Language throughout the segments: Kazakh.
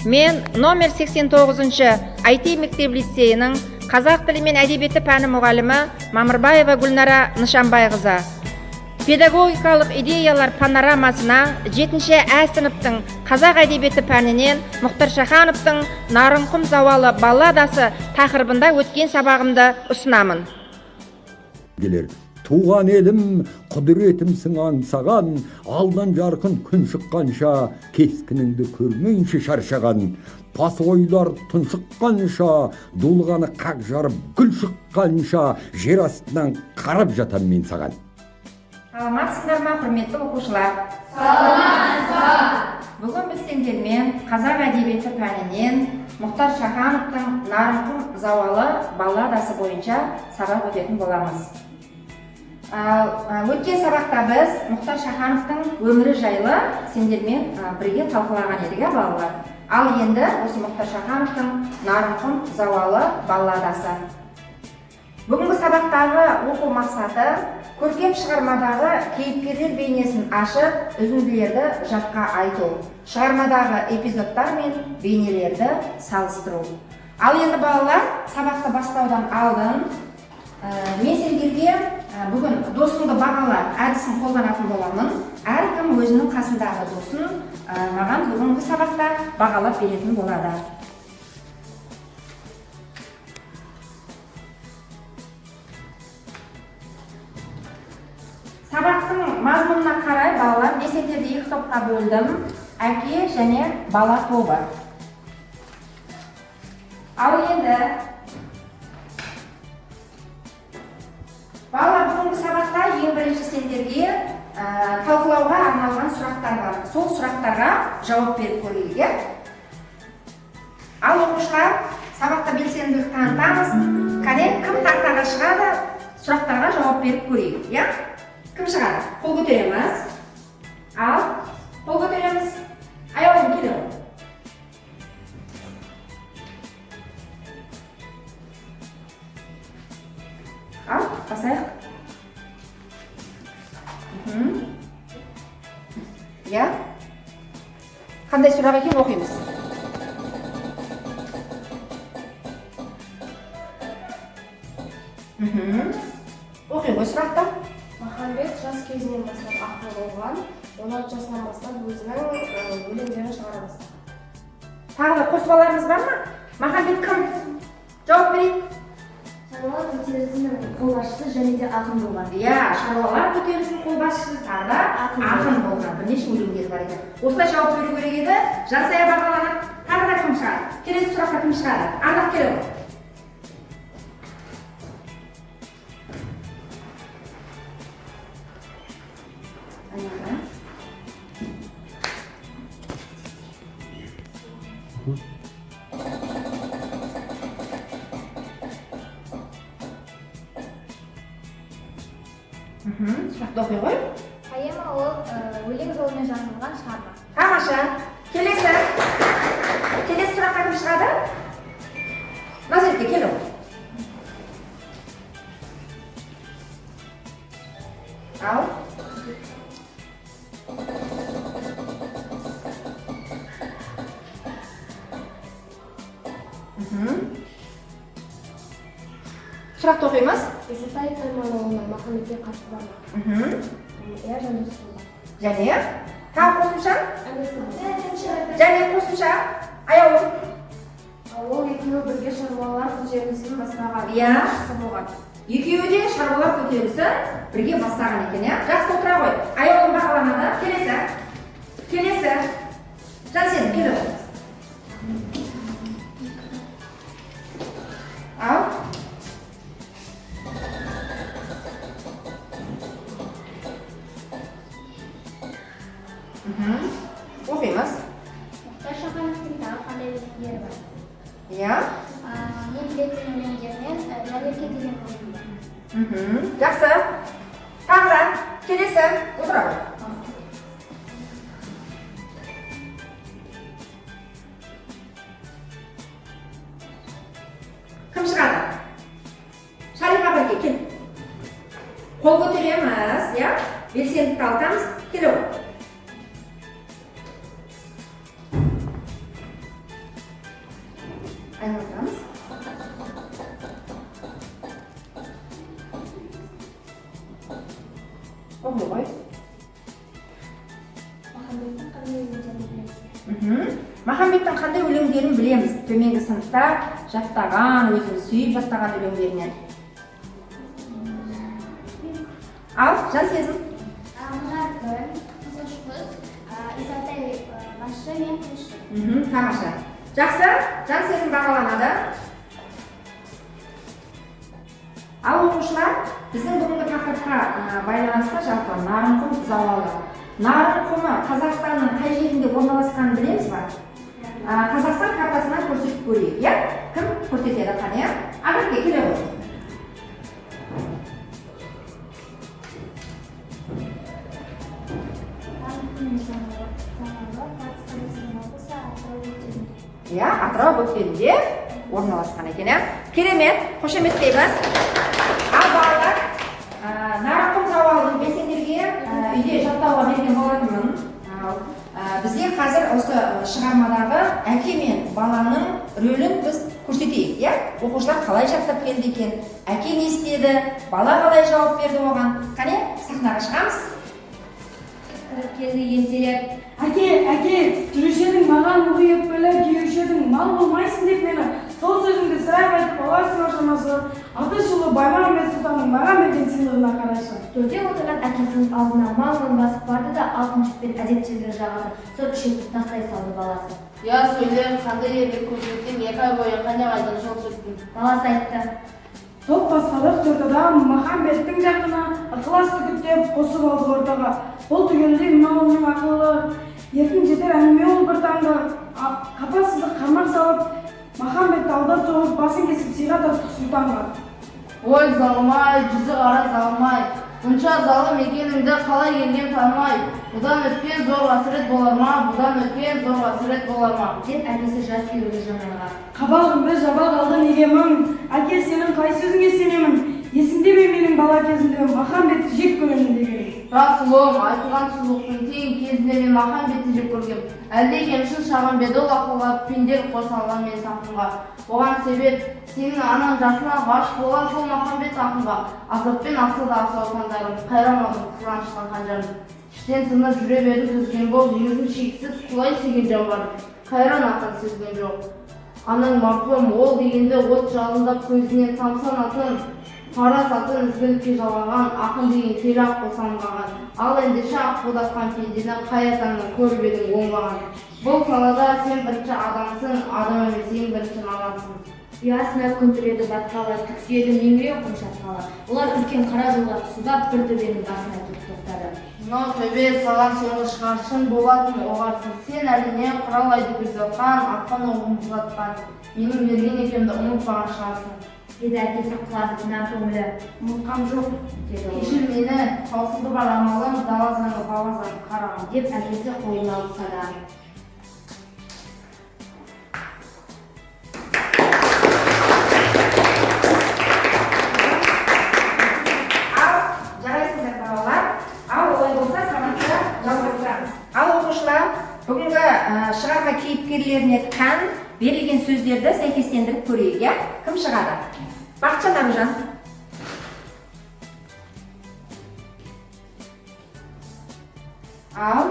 Мен номер 89-шы IT мектеп лицейінің қазақ тілі мен әдебиеті пәні мұғалімі Мамырбаева Гүлнара Нышанбайқызы. Педагогикалық идеялар панорамасына 7-ші ә сыныптың қазақ әдебиеті пәнінен Мұхтар Шахановтың Нарынқұм зауалы балладасы тақырыбында өткен сабағымды ұсынамын. Келер. Туған елім, құдіретімсің аңсаған, алдан жарқын күн шыққанша, кескініңді көрмейінше шаршаған, пас ойлар тұншыққанша, дулығаны қақ жарып гүл шыққанша, жер астынан қарап жатам мен саған. Саламатсыздар ма, құрметті оқушылар? Саламатсыз. Бүгін біз сендермен қазақ әдебиеті пәнінен Мұхтар Шахановтың Нарынқұм зауалы балладасы бойынша сабақ өтетін боламыз. Ал, өткен сабақта біз Мұхтар Шахановтың өмірі жайлы сендермен бірге талқылаған едік, иә, балалар? Ал енді осы Мұхтар Шахановтың Нарынқұм зауалы балладасы. Бүгінгі сабақтағы оқу мақсаты: көркем шығармадағы кейіпкерлер бейнесін ашып, үзінділерді жатқа айту, шығармадағы эпизодтар мен бейнелерді салыстыру. Ал енді, балалар, сабақты бастаудан алдын мен сендерге бүгін досыңды бағала әдісін қолданатын боламын. Әркім өзінің қасындағы досын маған бүгінгі сабақта бағалап беретін болады. Сабақтың мазмұнына қарай, балалар, мен сендерді екі топқа бөлдім: әке және бала тобы. Ал енді, балалар, бүгінгі сабақта ең бірінші сендерге талқылауға арналған сұрақтар бар. Сол сұрақтарға жауап беріп көрейік, иә. Ал, оқушылар, сабақта белсенділік танытамыз. Кәне, кім тақтаға шығады? Сұрақтарға жауап беріп көрейік, иә. Кім шығады? Қол көтереміз. Ал, қол көтереміз. Аяулым, келе ғой. Ал, басайық. Иә, қандай сұрақ екен, оқимыз. Оқи ғой сұрақты. Махамбет жас кезінен бастап ақын болған. 16 жасынан бастап өзінің өлеңдерін шығара бастаған. Тағы да қоспаларыңыз бар ма? Махамбет кім? Жауап берейік. Шаруалар көтерілісінің қолбасшысы және де ақын болған. Иә, шаруалар көтерілісінің қолбасшысы, тағы да Ақын. Ақын болған, бірнеше өлеңдері бар екен. Осылай жауап беру керек еді. Жансая бағаланады. Тағы да кім шығады? Келесі сұраққа кім шығады? Ардақ, келе ғой. Аяғы. Сұрақты оқи ғой. Поэма ол өлең жолымен жазылған шығарма. Тамаша. Келесі. Келесі сұраққа кім шығады? Назерке, келе ғой. Ал. Сұрақты оқимыз. Исатай Тайманұлының Махамбетке қатысы бар ма? Иә, жандос болған. Және тағы қосымша? Және қосымша, Аяулым. Ол екеуі бірге шаруалар көтерілісін бастаған. Иә. Басшысы болған. Екеуі де шаруалар көтерілісі бірге бастаған екен, иә? Жақсы, отыра ғой. Аяулым бағаланады. Келесі. Келесі. Жансен, келе ғой. Ал. Оқимыз. Мұхтар Шахановтың тағы қандай өлеңдері бар? Иә. Мен білетін өлеңдерінен Жанерке деген өлең бар. Жақсы. Тағы да келесі, отыра ғой. Кім шығады? Шарипа, бірге кел. Қол көтереміз, иә? Белсенділікті алтамыз. Келе ғой. Оқи ғой. Махамбеттің қандай өлеңдерін білесіз? Махамбеттің қандай өлеңдерін білеміз? Төменгі сыныпта жаттаған, өзіміз сүйіп жаттаған өлеңдерінен. Ал, Жансезім. Мұнар күн, Қызғыш құс, Исатай басшы мен күйші. Тамаша. Жақсы, Жансезім бағаланады. Ал оқушылар, біздің бүгінгі тақырыпқа байланысты жалпы Нарынқұм зауалы. Нарынқұмы Қазақстанның қай жерінде орналасқанын білеміз ба? Қазақстан картасынан көрсетіп көрейік, иә? Кім көрсетеді, қане? Ақерке, келе ғой. Нарынқұм зауалы Батыс Қазақстан облысы Атырау бөктерінде. Иә, Атырау бөктерінде орналасқан екен, иә? Керемет, қошеметтейміз. Ал балалар, Нарынқұм зауалын мен сендерге үйде жаттауға берген болатынмын. Ал, бізде қазір осы шығармадағы әке мен баланың рөлін біз көрсетейік, иә? Оқушылар қалай жаттап келді екен, әке не істеді, бала қалай жауап берді оған. Қане, сахнаға шығамыз. Кіріп келді ентелеп. Әке, әке, жүруші едің маған ылғи өкпелі, күйеуші едің, мал болмайсың деп мені. Сол сөзіңді сірә қайтып аларсың ау шамасы. Аты шулы Баймағамбет сұлтанның маған берген сыйлығына қарашы. Төрде отырған әкесінің алдына маң-маң басып барды да, алтын жіппен әдептегі жағасын сұр ішекті тастай салды баласы. Я, сөйле, қандай ерлік көрсеттің, 2 ай бойы қане қайдан жол жүрдің? Баласы айтты. Топ бастадық 4 адам, Махамбеттің жақыны, ықылас үгіттеп қосып алдық ортаға. Бұл түгелдей мынауының ақылы, еркін жетер әңгіме ол бір таңда. Қапасыздық қармақ салып, Махамбетті алдап соғып, басын кесіп сыйға тарттық сұлтанға. Ой, залым-ай, жүзі қара залым-ай, бұнша залым екеніңді қалай келген танымай. Бұдан өткен зор қасірет болар ма, бұдан өткен зор қасірет болар ма? Деп әкесі жас күйеуді жанарға. Қабағыңды жаба қалды неге мұң? Әке, сенің қай сөзіңе сенемін? Есіңде ме менің бала кезімде Махамбетті жек көремін деген? Рас ұлым, айтылған сұлулықтың тең кезінде мен Махамбетті жек көргем. Әлде кемшін шағым беді ол ақылға, пенделік қоса алған мен тақымға. Оған себеп, сенің анаң жасынан ғашық болған сол Махамбет ақынға. Азаппен ақса да асау таңдарым, қайрамадым қызғаныштан қанжарым. Іштен тынып жүре бердім төзген боп, жеңісін шексіз құлай сүйген жан бар. Қайран ақын сезген жоқ. Анаң марқұм, ол дегенде от жалындап көзінен тамсанатын, парасатын ізгілікке жалғаған, ақын деген кері ақ босанбаған. Ал ендеше ақ бодатқан пендені қай атаңнан көріп едің оңбаған? Бұл салада сен бірінші адамсың, адам емес ең бірінші мамансың. Ұясына күн тіреді батқалы, түксиеді меңіреу құм шатқалы. Олар үлкен қара жолға түсіп ап, бір төбенің басына келіп тоқтады. Мынау төбе саған соңғы шығар, шын болатын оғарсың. Сен әрине құралайды күзетқан, атқан оғын бұзатқан. Менің мерген екенімді ұмытпаған шығарсың. Деді әкесі құлазып, мына көңілі. Ұмытқам жоқ. Деді ол. Кешір мені, таусылды бар амалым, дала заңы, баба заңы қарағым. Деп әкесі қолына алды садағын. Ал, жарайсыңдар балалар. Ал олай болса сабақты жалғастырамыз. Ал оқушылар, бүгінгі шығарма кейіпкерлеріне тән берілген сөздерді сәйкестендіріп көрейік, иә? Кім шығады? Бақытжан Аружан. Ал.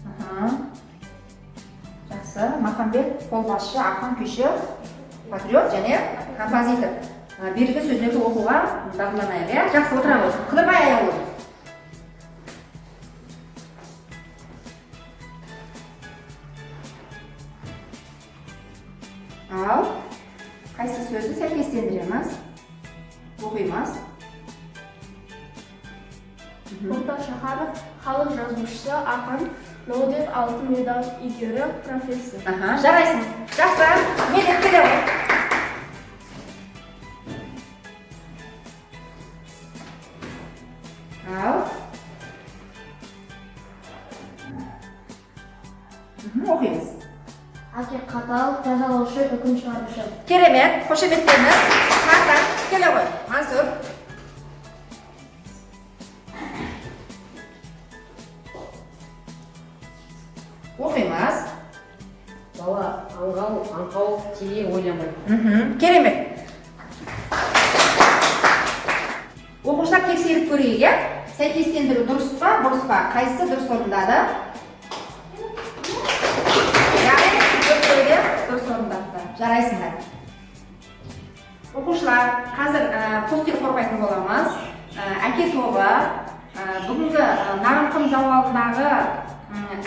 Аха. Жақсы. Махамбет қолбасшы, ақын, күйші, патриот және композитор. Берілген сөздерді оқуға дағдыланайық, иә? Жақсы, отыра ғой. Қыдырбай Аяулы. Ал, қайсы сөзді сәйкестендіреміз? Оқимыз. Мұхтар Шаханов, халық жазушысы, ақын, Нобель алтын медаль иегері, профессор. Аха, жарайсың. Жақсы, мен келе ғой. Ал. Оқимыз. Әке қатал, жазалаушы, үкім шығарушы. Керемет, қошеметтейміз. Марта, келе ғой. Мансұр. Оқимыз. Бала аңғал, аңқау, терең ойламайды. Керемет. Тексеріп көрейік, иә? Сәйкестендіру дұрыс па, бұрыс па? Қайсысы дұрыс орындады? Яғни төртеуі де дұрыс орындапты. Жарайсыңдар. Оқушылар, қазір постер қорғайтын боламыз. Әке тобы бүгінгі Нарынқұм зауалындағы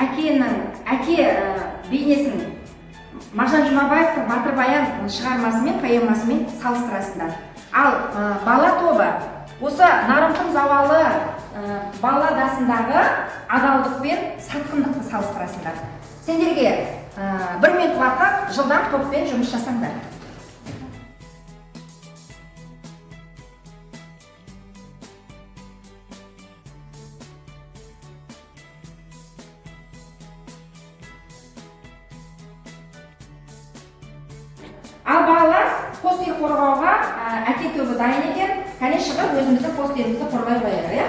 әкенің әке бейнесін Мағжан Жұмабаевтың «Батыр Баян» шығармасымен, поэмасымен салыстырасыңдар. Ал бала тобы осы Нарынқұм зауалы балладасындағы адалдық пен сатқындықты салыстырасыңдар. Сендерге 1 минут уақыт, жылдам топпен жұмыс жасаңдар. Ал балалар, постер қорғауға әке тобы дайын екен. Кәне, шығып өзіміздің постерімізді қорғай қояйық, иә.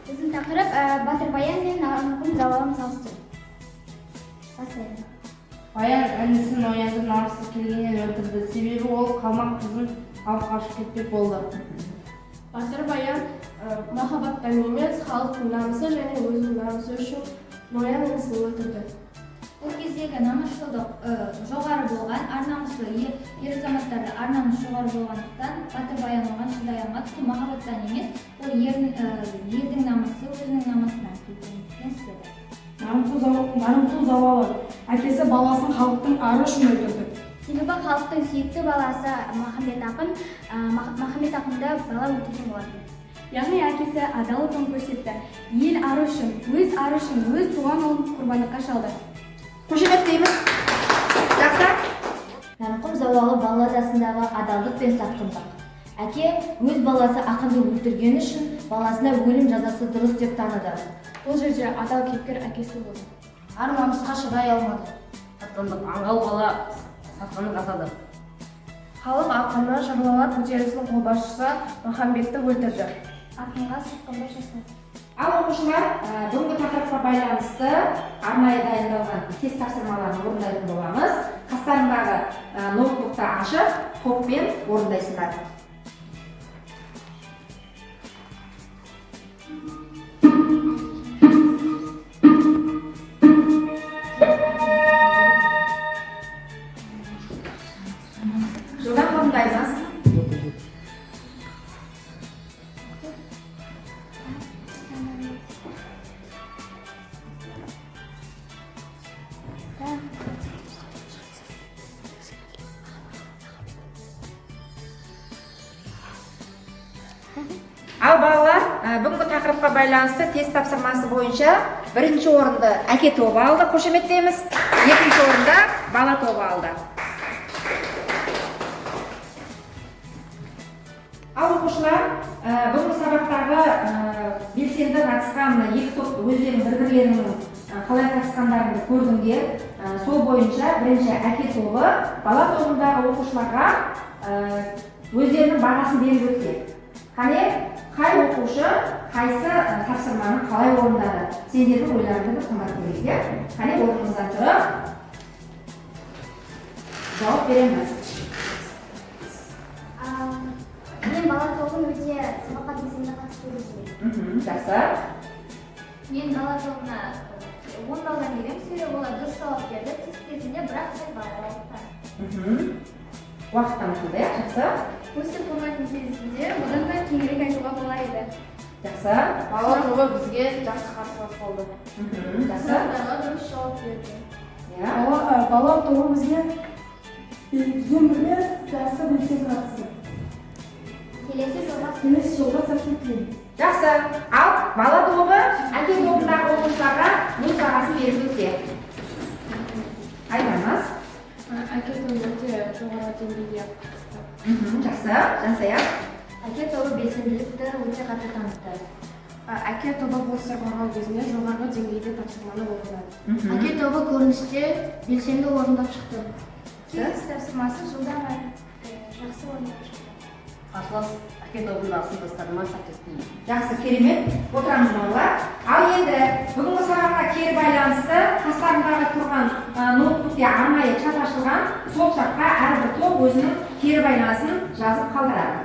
Біздің тақырып Батыр Баян мен Нарынқұм зауалын салыстыру. Бастайық. Баян інісі Ноянды намысы келгеннен өлтірді, себебі ол қалмақ қызын алып қашып кетпек болды. Батыр Баян махаббаттан емес, халықтың намысы және өзінің намысы үшін Ноян інісін өлтірді. Ол кездегі намысшылдық жоғары болған, ар намысы ер азаматтарда ар намыс жоғары болғандықтан, Батыр Баян оған шыдай алмады. Бұл махаббаттан емес, ол ердің намысы, өзінің намысынан кеткендіктен істеді. Нарынқұл зауалы: әкесі баласын халықтың ары үшін өлтірді. Себебі халықтың сүйікті баласы Махамбет ақын, Махамбет ақынды бала өлтірген болатын. Яғни әкесі адал отан көрсетті. Ел ары үшін, өз ары үшін өз туған ұлын құрбандыққа шалды. Қошеметтейміз. Жақсы. Нарынқұм зауалы балладасындағы адалдық пен сатқындық. Әке өз баласы ақынды өлтіргені үшін баласына өлім жазасы дұрыс деп таныды. Бұл жерде адал кейіпкер әкесі болды. Ар намысқа шыдай алмады. Сатқындық, аңғал бала сатқындық асады. Халық ақыны, шаруалар көтерілісінің қолбасшысы Махамбетті өлтірді. Ақынға сатқындық жасады. Ал оқушылар, бүгінгі тақырыпқа байланысты арнайы дайындалған тест тапсырмаларын орындайтын боламыз. Қастарыңдағы ноутбукты ашып, топпен орындайсыңдар. Жылдам орындаймыз. Ал балалар, бүгінгі тақырыпқа байланысты тест тапсырмасы бойынша бірінші орынды әке тобы алды, қошеметтейміз. Екінші орында бала тобы алды. Ал оқушылар, бүгінгі сабақтағы белсенді қатысқан мына екі топ өздерінің бір бірлерінің қалай қатысқандарын көрдіңдер. Сол бойынша бірінші әке тобы бала тобындағы оқушыларға өздерінің бағасын беріп өтсе. Қане, қай оқушы қайсы тапсырманы қалай орындады? Сендердің ойларыңды тыңдап көрейік, иә? Қане, орнымыздан тұрып жауап береміз. Мен бала тобын өте сабаққа белсенді қатысты деп ойлаймын. Жақсы. Мен бала тобына 10 балдан беремін, себебі олар дұрыс жауап берді тест кезінде, бірақ сәл балалар. Уақыт танытылды, иә? Жақсы. Постер қорғайтын кезінде бұдан да кеңірек айтуға болар еді. Жақсы. Бала тобы бізге жақсы қарсылас болды. Жақсы. Сұрақтарға дұрыс жауап берді. Иә. Бала тобы бізбен бірге жақсы белсенді қатысты. Келесі жолға Келесі жолға сәттілік тілеймін. Жақсы. Ал бала тобы әке тобындағы оқушыларға өз бағасын беріп өтсе. Айтамыз. Әке тобы өте жоғары деңгейде қатысты. Жақсы. Жансая. Әке тобы белсенділікті өте қатты танытты. Әке тобы постер қорғау кезінде жоғарғы деңгейде тапсырманы орындады. Әке тобы көріністе белсенді орындап шықты. Тест тапсырмасы жылдам әрі жақсы орындап шықты. Қарсылас әке тобындағы сыныптастарыма сәттілік тілеймін. Жақсы, керемет. Отырамыз, балалар. Ал енді бүгінгі сабаққа кері байланысты қастарындағы тұрған ноутбукте арнайы чат ашылған, сол чатқа әрбір топ өзінің кері байланысын жазып қалдырады.